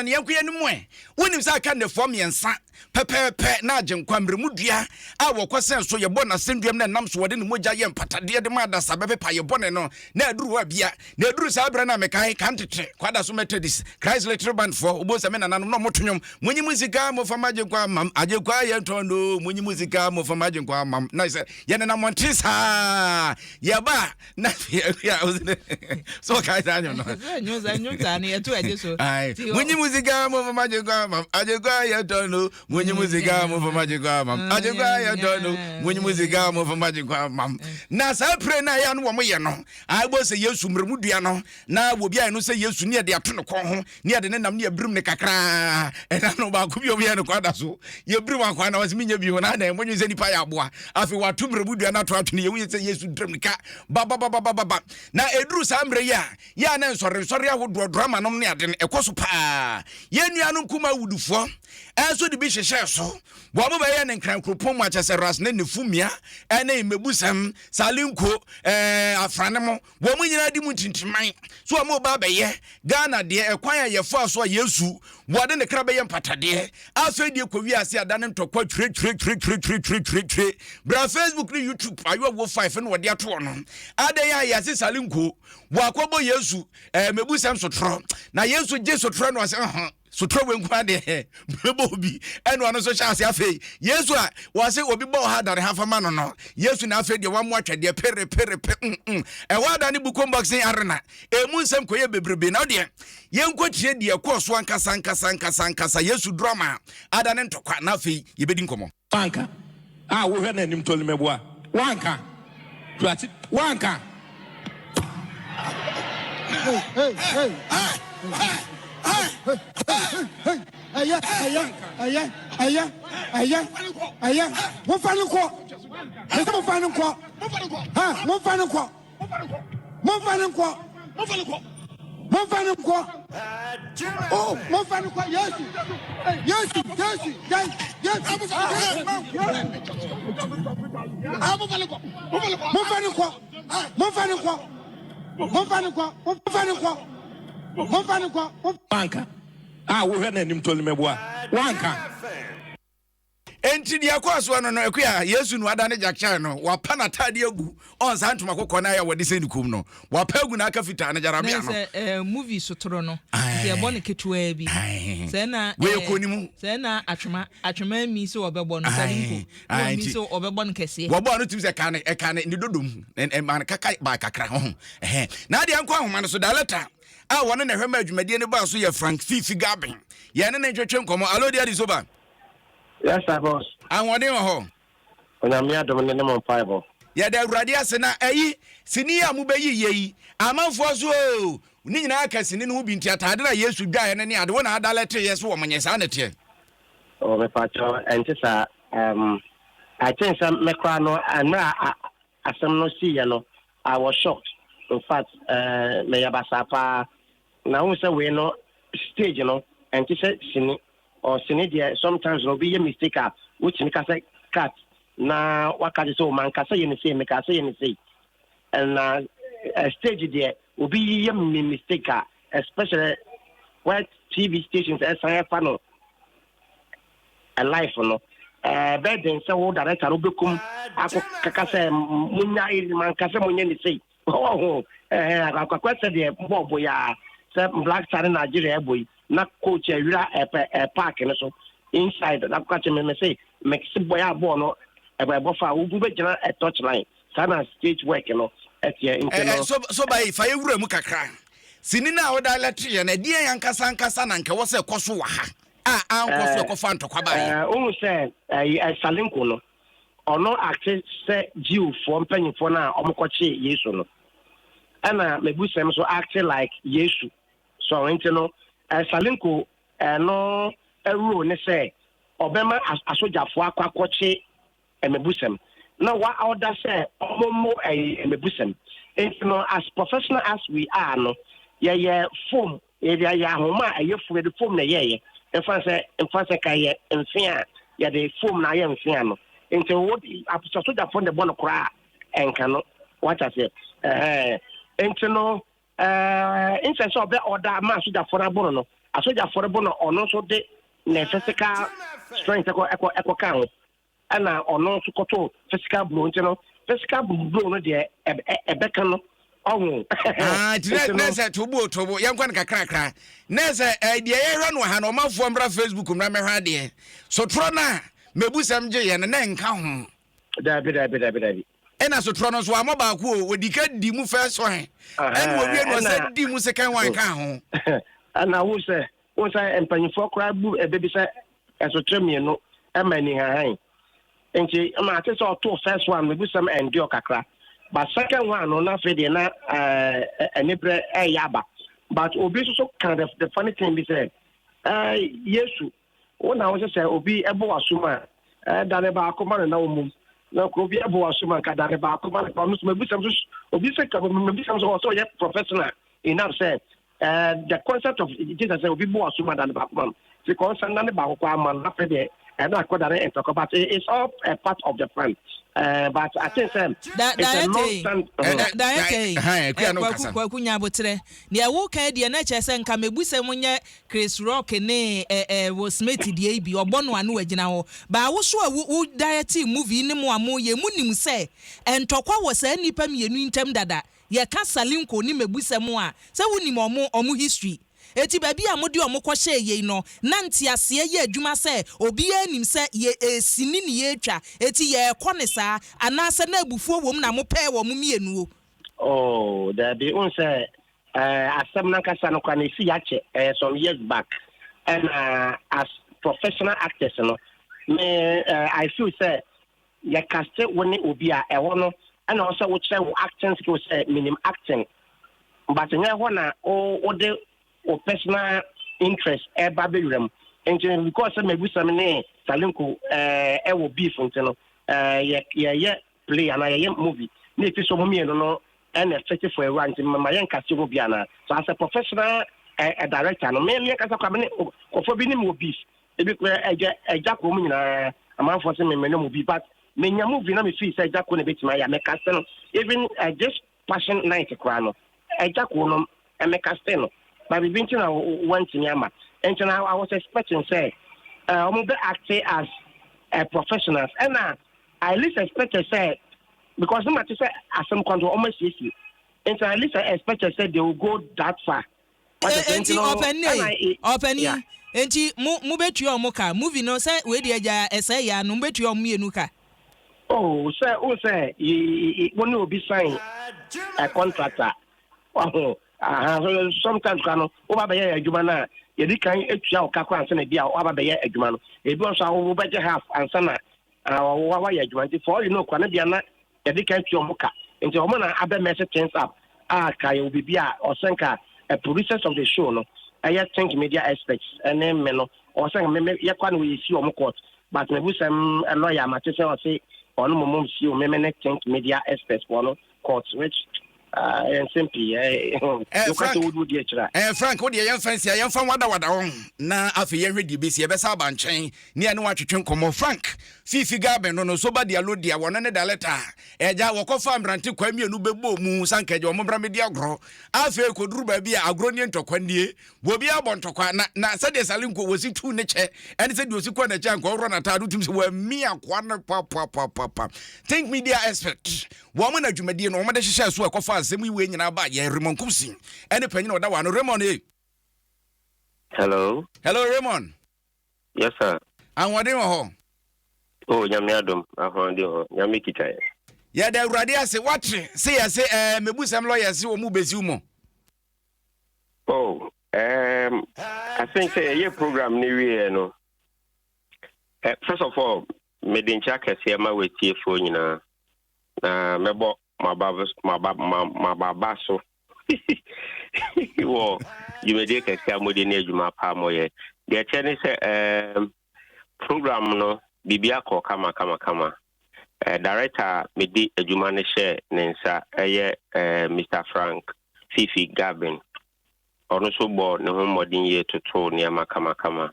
Ne yɛnkɔ yɛn anim ɛ. Wonim sɛ aka nnafua mmiɛnsa pɛpɛɛpɛ na Agyenkwa, mmerɛmudua a wɔkɔsɛn so, yɛbɔ no asɛnduam na ɛnam so wɔde ne mogya yɛ mpatadeɛ de ma adasa bɛpepa yɛ bɔne no, na aduru hɔ abia. Na ɛduru saa berɛ no a mekae kan tete Kwadaso Methodist, Christ Little Band foɔ, wobɛhu sɛ me nananom na wɔto nnwom, Monyi mo sika mofa ma Agyenkwa mam, Agyenkwa yɛntɔn no, monyi mo sika mofa ma Agyenkwa mam. Na sɛ yɛnenam mmɔnten saa, yɛba a, na sɛ ɔkae saa nwom no monyi mu sika momfa agyenkwa mam agyenkwa yɛtɔ no monyi mu sika momfa agyenkwa mam agyenkwa yɛtɔ no monyi mu sika momfa agyenkwa mam. Na saa pire no a ɛyɛ no wɔn yɛ no abɔ sɛ Yesu mmerɛmu dua no na wɔbi ayɛ no sɛ Yesu ne yɛde ato ne kɔn ho ne yɛde ne nam ne yɛbirim ne kakraa. Ɛna no baako bi ɔmo yɛ no kwan da so yɛbirim akwan na wɔsɛ menyɛ bi ho na na ɛmɔnwe sɛ nipa yɛ aboa. Afei wato mmerɛmu dua no ato atwene yɛhu sɛ Yesu dirim ne ka babababababa. Na ɛduru saa mmerɛ yi a yɛ a na nsɔre nsɔre ahodoɔ drama nom ne ade no ɛkɔ so paa. Yɛn nuanom kuma awudufoɔ ɛnso de bi hyehyɛɛ so wɔn mo bɛyɛ ne Nkran kuropɔn mu akyɛ sɛ ras ne ne fumia ɛne mmebusɛm salinko ɛɛ afrane mo wɔn nyinaa di mu ntintiman so wɔn ba abɛyɛ Ghana deɛ ɛkwan a yɛfa so a Yesu wɔde ne kra bɛyɛ mpatadeɛ. Afei deɛ kɔ wiase ada ne ntɔkwa twiretwiretwiretwiretwiretwiretwire bra Facebook ne YouTube ayɔwo 5 na wɔde ato no adɛn a yɛase salinko wɔakɔbɔ Yesu ɛɛ mebusɛm sotorɔ na Yesu gye sotorɔ no ɔsɛ ho sotorɔ wɔ nko adeɛ mebɔ obi ɛna ɔno nso hyɛ ase. Afei Yesu a wɔse obi bɔ ɔha dare ha fama no Yesu na afei deɛ wamoa twɛdeɛ pere pere pe ɛhɔ ada ne Bukom Boxing Arena emu nsɛm kɔyɛ bebrebe. Na deɛ yɛnkɔ tie deɛ ɛkɔɔ so ankasa ankasa ankasa ankasa Yesu drama ada ne ntɔkwa na afei yɛbɛdi nkɔmmɔ. Wanka a wohwɛ n'anim tɔli mɛboa wanka kurati wanka. Ɛyɛ ɛyɛ ɛyɛ ɛyɛ ɛyɛ ɛyɛ momfa no nkɔ ɛsɛ momfa no nkɔ ha momfa no nkɔ momfa no nkɔ momfa no nkɔ oh momfa no nkɔ Yesu Yesu Yesu Yesu momfa no nkɔ momfa no nkɔ momfa no nkɔ momfa no nkɔ momfa no nkɔ. Wanka a wohwɛ n'anim tɔli mɛboa wanka. Enti deɛ ɛkɔɔ soɔ no akua Yesu no ada ne Jack Chan no wapa n'atadeɛ agu ɔn saa ntoma kɔkɔɔ no ayɛ a wɔde sɛ ne kum no wapa agu n'aka fitaa no gyarabea no. Sɛ movie sotoro no nti ɛbɔ no ketewaa bi sɛ na wei kɔ ne mu sɛ na atwema atwema mi sɛ ɔbɛbɔ no sɛ nko mi sɛ ɔbɛbɔ no kɛseɛ wɔbɔ no tumi sɛ ɛka ne ɛka ne ne dodom ɛma no kaka baa kakra ho ɛhɛn na adeɛ nkɔ ahoma no so director a wɔne na ɛhwɛ ma adwumadie no baa so yɛ Frank Fifi Gabin yɛne ne ntwetwe nkɔmmɔ. Alo deɛ soba. Yes, sir, boss. Ahoɔden wɔ hɔ. Onyame adom ne ne mo mpaebɔ. Yɛda Awurade ase na ɛyi sini a mobɛyi yɛ yi amanfoɔ so o ne nyinaa ka sini no ho bi nti ataade na Yesu dwaeɛ no ne ade wo na adalɛte yɛ so wɔ monyɛ saa na teɛ. Oh, mepakyɛw ɛnte saa. I think sɛ me koraa no mmerɛ a asɛm no siiɛ no I was shocked. In fact, meyɛ basaa paa. Na wohu sɛ wei no stage no ɛnte sɛ sini. Or sini deɛ sometimes no obi yɛ mistake a wotumi ka sɛ cut na waka kyerɛ sɛ o manka sɛ yɛ ne sei meka sɛ yɛ ne sei. Na stage deɛ obi yɛ me mistake a, especially where TV stations ɛsan ɛfa no life no ɛbɛyɛ den sɛ wo director no wobɛkum akɔ kaka sɛ munya manka sɛ monyɛ ne sei ɔho akwakwa sɛ deɛ bɔɔbo yi a sɛ Black Star ne Nigeria ɛbɔ yi na coach awira ɛpɛ park no so inside na akɔka kyerɛ me sɛ mɛkisi bɔ yɛ a bɔɔl no ɛbɔ ɛbɔ fa wogu bɛgyina touch line saa na stage work no ɛteɛ nti no. So ba yi fa yɛ wura mu kakra sini no a woda lɛte yɛ no ɛdeɛ yɛ ankasa ankasa na nkɛwɔ sɛ ɛkɔ so wɔ ha a ankɔ so ɛkɔfa ntɔkwa baeɛ. Wohu sɛ Salinko no ɔno ate sɛ Jewfoɔ mpanyinfoɔ no a ɔmokɔkye Yesu no ɛna mebusɛm so act like Yesu so nti no Salinko no role ne sɛ ɔbɛma asogyafoɔ akɔ akɔkye mebusɛm na wa ɔda sɛ ɔmo ɛyɛ mebusɛm nti no as professional as we are no yɛyɛ foam yɛde ayɛ ahoma a ɛyɛ foam yɛde foam na ɛyɛɛyɛ mfa sɛ ka yɛ mfe a yɛde foam na ayɛ mfe ano nti wo asogyafoɔ de bɔ no koraa ɛnka no wata sɛ ɛhɛn nti no nsɛ sɛ ɔbɛ ɔda ama asogyafoɔ no aboro no. Asogyafoɔ no bo na ɔno nso de ne physical strength ɛkɔ ɛkɔ ɛkɔ ka ho. Ɛna ɔno nso kɔtoo physical blow nti no physical blow no deɛ ɛbɛka no ɔho. Ah, nti na na sɛ tobo tobo yɛnkɔ no kakrakra na sɛ eh, deɛ yɛhwɛ no ha no ɔmanfoɔ mmra Facebook mmra mɛhwɛ adeɛ sotorɔ no a mɛbusɛm gye yɛ no na ɛnka ho. Dabi dabi dabi dabi. Ɛna sotorɔ no nso wammɔ baako o, wɔdi ka di mu first one ɛna wɔwie no ɔsɛ di mu second one ka ho. Ɛna wo sɛ wo sɛ mpanyinfoɔ koraa bu ɛbɛ bi sɛ ɛsokyerɛ mmienu ɛma anihahan nti ɛma ate sɛ ɔtoo first one mebu sɛm endure kakra but second one no na afei deɛ na ɛɛ anibrɛ ɛyɛ aba but obi nso so ka the, the funny thing bi sɛ ɛɛ Yesu wo na wo sɛ sɛ obi ɛbɔ w'asom a ɛɛ dane baako ma no na wɔmum na nka obi ɛbɔ w'asom a nka dane baako ma no ɔno so mebu sɛm so obi sɛ ka mebu sɛm so ɔsɛ ɔyɛ professional enough sɛ Eh, the concept of Jesus sɛ obi bu aso ma da ne baako ma no ti kɔ nsa na ne baako kɔ ama no afei deɛ ɛno akɔ da ne ntɔkɔ but it's all a part of the plan uh, but I think sɛ it's a long stand. Director yi kwaku kwaku nyabotrɛ deɛ woka deɛ na kyerɛ sɛ nka mebu sɛ monyɛ Chris Rock ne eh, eh, Will Smith deɛ yi bi ɔbɔ no ano agyina hɔ baa wo so a wo wo direct movie ne mo a moyɛ mu nim sɛ ntɔkwa wɔ saa nnipa mmienu ntam dada. Yɛka Salinko ne Mebusem a, sɛ wonim ɔmo, ɔmo history. Eti baabi a mode ɔmo kɔhyɛɛ yei no, na nteaseɛ yɛ adwuma sɛ obiara nim sɛ yɛ ɛresini ne yɛretwa, eti yɛrekɔ ne saa, anaasɛ na abufuo wɔ mu na mopɛɛ wɔn mmienu o? Oh, daabi, wohu sɛ eh, asɛm no ankasa no koraa no ɛsii akyɛ, ɛyɛ some years back, ɛna as professional actors no, me eh, I feel sɛ Yɛ caste wo ne obi a, ɛhɔ no ɛna ɔsɛ wo kyerɛ wo acting skills sɛ menim acting but nyɛ ɛhɔ na wo de wo personal interest ɛba bɛwura mu. Nti because sɛ Mabusam ne Salinko ɛwɔ beef nti no yɛ yɛyɛ play anaa yɛyɛ movie na ɛfi sɛ ɔmo mmienu no ɛna ɛfɛte for awura nti ma yɛn caste mu bi anaa. So as a professional director no me me ankasa koraa me ne nkurɔfoɔ bi ne me wɔ beef. Ebi koraa agya agya kɔn mu nyinaa amanfoɔ sɛ me me bi but menya movie na me feel sɛ agya kɔ na ebetumi ayɛ me cast no even this passion night koraa no agya kɔ no me cast no but bibi nti na wantumi ama nti na I was expecting sɛ wɔn bɛ act as professionals ɛna I least expected sɛ because ne ma te sɛ asɛm kwan to wɔn asiesie nti I least expected sɛ they will go that far. Enti ɔpanin ei, ɔpanin, enti mo mo bɛtua ɔmo ka? Movie no sɛ wei deɛ gya ɛsɛe yɛ ano, mo bɛtua ɔmo mmienu ka? Oh, sɛ wohu sɛ wo ne obi sign a contract a, waho, aha, so sometimes kora no, woba bɛyɛ adwuma no a, yɛdi kan atua wo ka kora ansa na bi a woaba bɛyɛ adwuma no. Ebi wɔ nso a wobɛgye half ansa na wayɛ adwuma. Nti for all you know kora no bia na yɛde kan tua wɔn ka nti wɔn na abɛ mess things up a ka yɛwɔ biribi a ɔsɛ nka producers of the show no ɛyɛ think media experts ɛne me no ɔsɛ nka me me yɛkɔ na wɔyɛ si wɔn court but me busɛm lawyer mate sɛ ɔse ɔno mɔmɔ si o me me ne think media experts wɔ no court which ɛyɛ nsɛm pii eh, Frank eh, Frank wo deɛ yɛmfa nsia yɛmfa wadawada wɔn na afei yɛhwɛ deɛ bɛsi yɛbɛsa aba nkyɛn ne ɛne watwetwe nkɔmmɔ. Frank Fifi Garben no no soba dialo dia wɔno ne dalɛta ɛgya wɔkɔfa mmerante kwa mmienu bɛbɔ mu sanka agya wɔn bra mɛdi agorɔ. Afei kɔduru baabi a agorɔ nie ntɔkwa nie wɔbi abɔ ntɔkwa na na sɛdeɛ Salinko wɔsi tu ne kyɛ ɛne sɛdeɛ ɔsi kɔ n'akyi anka ɔworɔ n'ataade wotum sɛ wɔami akoa no papapapapa. Think Media Expert wɔn na dwumadie no wɔn de hyehyɛ so ɛkɔfa asɛm yi wei nyinaa ba yɛ Raymond Kumsi ɛne panyin ɔda wɔ ano. Raymond eh. Hello. Hello Raymond. Yes sir. Ahoɔden wɔ hɔ. Oh nyame adom ahoɔden wɔ hɔ nyame kita yɛ. Yɛda awurade ase wate se yɛse ɛɛ eh, mebusɛm lɔyɛ se wɔn mu besiw mo. Oh I think sɛ yɛyɛ program no wieɛ no eh, first of all mede nkyɛ kɛseɛ ma wɔatiefoɔ nyinaa na mɛbɔ mababa so wɔ dwumadie kɛseɛ a mode ne adwuma paa mɔyɛ. Deɛ kyɛ ne sɛ program no biribi akɔ kama kama kama. Director a mede adwuma no hyɛ ne nsa ɛyɛ Mr. Frank Fifi Gabin. Ɔno nso bɔ ne ho mmɔden yie totoo nneɛma kama kama.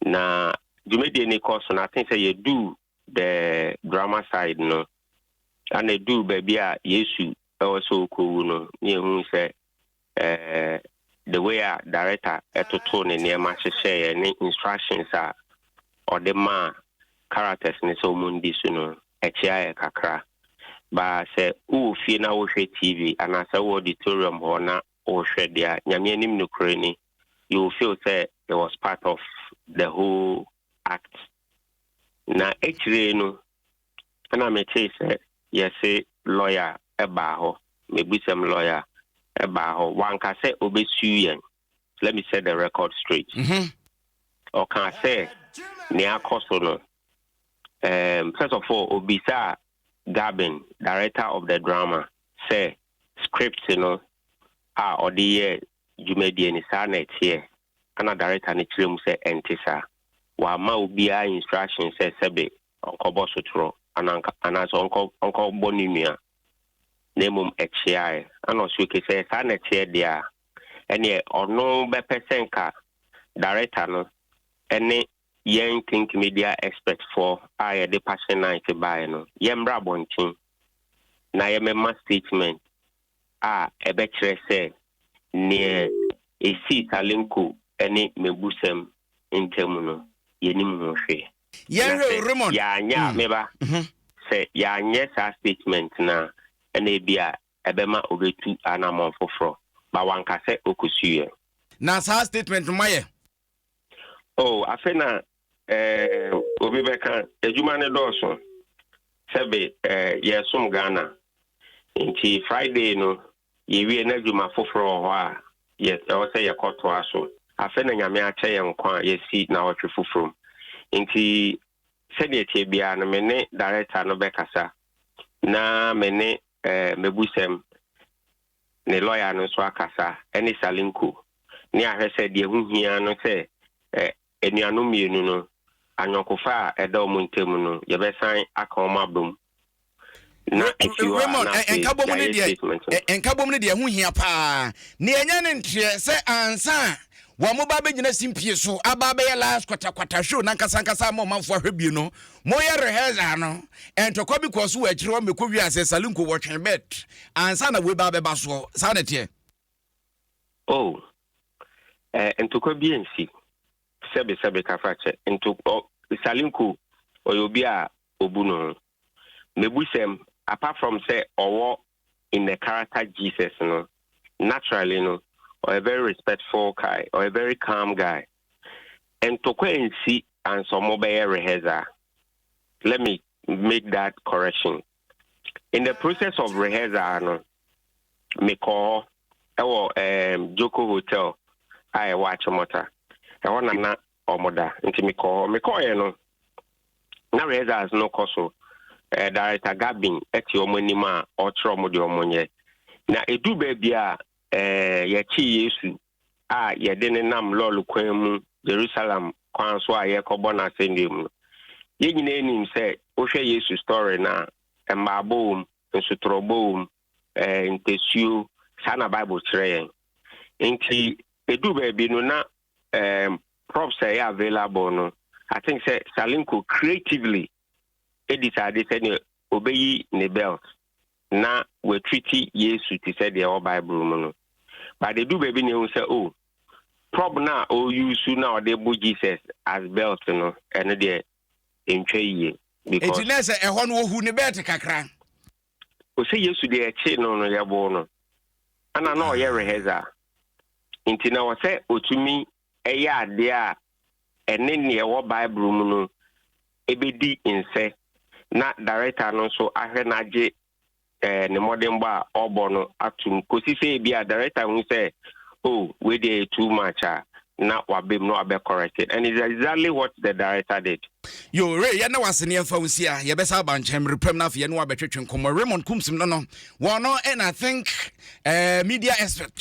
Na dwumadie no kɔ so no, I think sɛ yɛduu the drama side no, ana ɛduu baabi a Yesu ɛwɔ sɛ ɔkɔwu no, ne yɛhuu sɛ eh, The way a director ɛtotoo ne nneɛma hyehyɛeɛ ne instructions a ɔde maa characters ne sɛ ɔmo ndi so no, ɛkyea yɛ kakra. Baa sɛ wowɔ fie na wohwɛ TV anaasɛ wowɔ auditorium hɔ na wohwɛ deɛ, Nyame anim nokorɛ ni, you will feel sɛ it was part of the whole act. Na akyire no ɛna metee sɛ yɛse lawyer ɛbaa hɔ, Mebusɛm lawyer ɛbaa hɔ. Wanka sɛ obɛsue yɛn. Let me set the record straight. Ɔka sɛ nea akɔ so no, first of all, obisa Gabin, director of the drama, sɛ script no a ɔde yɛ dwumadie ni saa na ɛteɛ? Ana director no kyerɛ mu sɛ ɛnte saa, wama obiara instruction sɛ sɛbe ɔnkɔbɔ sotorɔ anaasɛ ɔnkɔbɔ ne nua, na mmom ɛkyeaeɛ. Ana ɔsɛ okay, sɛ saa na ɛteɛ deɛ a, ɛneɛ ɔno bɛpɛ sɛ nka director no ɛne yɛn Think Media expert foɔ a yɛde Passion Night baeɛ no, yɛmmra abɔnten na yɛmɛma statement a ɛbɛkyerɛ sɛ neɛ ɛsii Salenko ne Mebusɛm ntam no, yɛnim ho hwee. Yɛnhwɛ, Raymond. Yɛanyɛ a, meba sɛ yɛanyɛ saa statement no a, ɛna ebi a ɛbɛma obɛtu anammɔn foforɔ ba. Wanka sɛ ɔkɔsuiɛ. Na saa statement no mayɛ? Oh, afei na obi bɛka adwuma no dɔɔso. Sɛbe yɛsom Ghana nti Friday no yɛwie na adwuma foforɔ wɔ hɔ a ɛwɔ sɛ yɛkɔtoa so. Afei na Nyame akyɛ yɛn nkwa a yɛsi na ɔtwe foforɔ mu, nti sɛdeɛ tie biara no, me ne director no bɛkasa na me ne Mebusɛm ne lawyer no nso akasa, ɛne Salinko, ne ahwɛ sɛ deɛ ho hia no sɛ anuanom mmienu no anyɔnkofa a ɛda wɔn ntam no, yɛbɛsan aka wɔn abom na efi hɔ a Raymond, na afei nkabom no yɛayɛ deɛ statement no. Nkabom no deɛ, ho hia paa ne ɛnyɛ ne nteɛ sɛ ansa a wɔn mo ba bɛgyina simpie so aba bɛyɛ last kwatakwata show nankasa nkasa ama ɔmanfoɔ ahwɛ bie no, moyɛ rehearsal no, ntɔkwa bi kɔ so wɔ akyire hɔ mɛkɔ wiase. Salinko wɔtwɛn bet ansa na wei ba bɛba soɔ. Saa na teɛ? Oh, ntokwa bi nsi. Sɛbe sɛbe, kafa kyɛ nto ɔ. Salinko ɔyɛ obi a obu no ho. Mebusɛm, apart from sɛ ɔwɔ in the character Jesus no, naturally no ɔyɛ very respectful guy, ɔyɛ very calm guy. Ntokwa nsi ansa ɔmo bɛyɛ rehearsal. Let me make that correction. In the process of rehearsal no, mekɔ hɔ ɛwɔ Joko Hotel a ɛwɔ Achimota ɛhɔ na ɔmo da, nti mekɔ hɔ. Mekɔɔyɛ no na rehearsals no kɔ so. Director Gabin ɛte ɔmo anim a ɔkyerɛ ɔmo deɛ ɔmo nyɛ, na edu baabi a yɛkyi Yesu a yɛde ne nam lɔɔre kwan mu, Jerusalem kwan so a yɛkɔbɔ n'asɛnnua mu no, yɛn nyinaa nim sɛ wohwɛ Yesu story na mmaabɔ wɔ mu, nsotorɔbɔ wɔ mu, ntasuo saa na Bible kyerɛ yɛn. Nti edu baabi no na props a ɛyɛ available no, I think sɛ Salinko creatively edecide sɛ ne obeyi ne belt na watreat Yesu te sɛ deɛ ɛwɔ Bible mu no. But edu baabi na ehu sɛ, oh, prop na ɔuse na ɔde bo Jesus as belt no, ɛno deɛ ntwa yie because Eti na sɛ ɛhɔ no ohu ne belt kakra. Ɔsɛ Yesu deɛ ɛkye no yɛbo no ana na ɔyɛ rehearsal, nti na ɔsɛ otumi ɛyɛ adeɛ a ɛne nea ɛwɔ Bible mu no ebedi nsɛ, na director no nso ahwɛ n'agye ne mmɔdenbɔ a ɔbɔ no atum kosi sɛ ebi a director hu sɛ, oh, wei deɛ yɛ too much a, na wabem na wabɛ correct it, and it's exactly what the director did. Yo, Ray, yɛne wase ne yɛmfa wo si a yɛbɛsa aba nkyɛn mmerepam no. Afei yɛne wabɛtwetwe nkɔmmɔ. Raymond Kumsim no wɔn no ɛna I think media expert,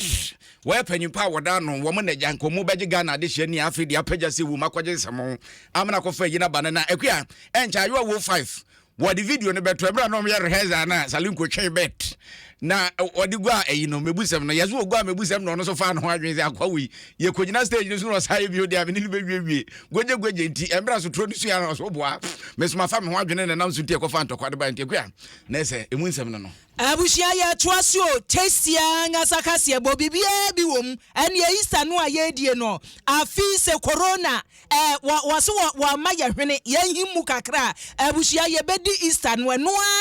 wɔyɛ panyimpa a wɔda no wɔn na agya nkɔmmɔ bɛgye Ghana adehyɛ ni. Afei deɛ apagya sɛ wom akɔgye nsɛm amena kɔfa yi no ba no na akua ɛnkyɛ ayewa wo 5 wɔde video no bɛto ɛberɛ a na ɔmyɛ rehearsal na Salinko twɛn belt. Na ɔde gu a ɛyi no mebusɛm no yɛso ɔgu a mebusɛm na ɔno nso faa ne ho adwene sɛ akwa wei yɛkɔgyina stage no so na ɔsaa yɛ bio deɛ a mene no bɛwiewie gwegyegwegye nti ɛmmerɛ so turo no sua no ɔso boa mesoma fa me ho adwene na nam so nti ɛkɔfa ntɔkwa de ba nti akua na ɛsɛ ɛmu nsɛm no no. Abusua yɛtoa so o, tasty ankasa kaseɛ bɔ biribiara bi wɔ mu, ɛneɛ Easter no a yɛredie no afei sɛ corona eh, wɔ, wɔse wɔ, wɔama yɛ hwene, yɛnhim mu kakra a, abusua yɛbɛdi Easter no ɛno ara.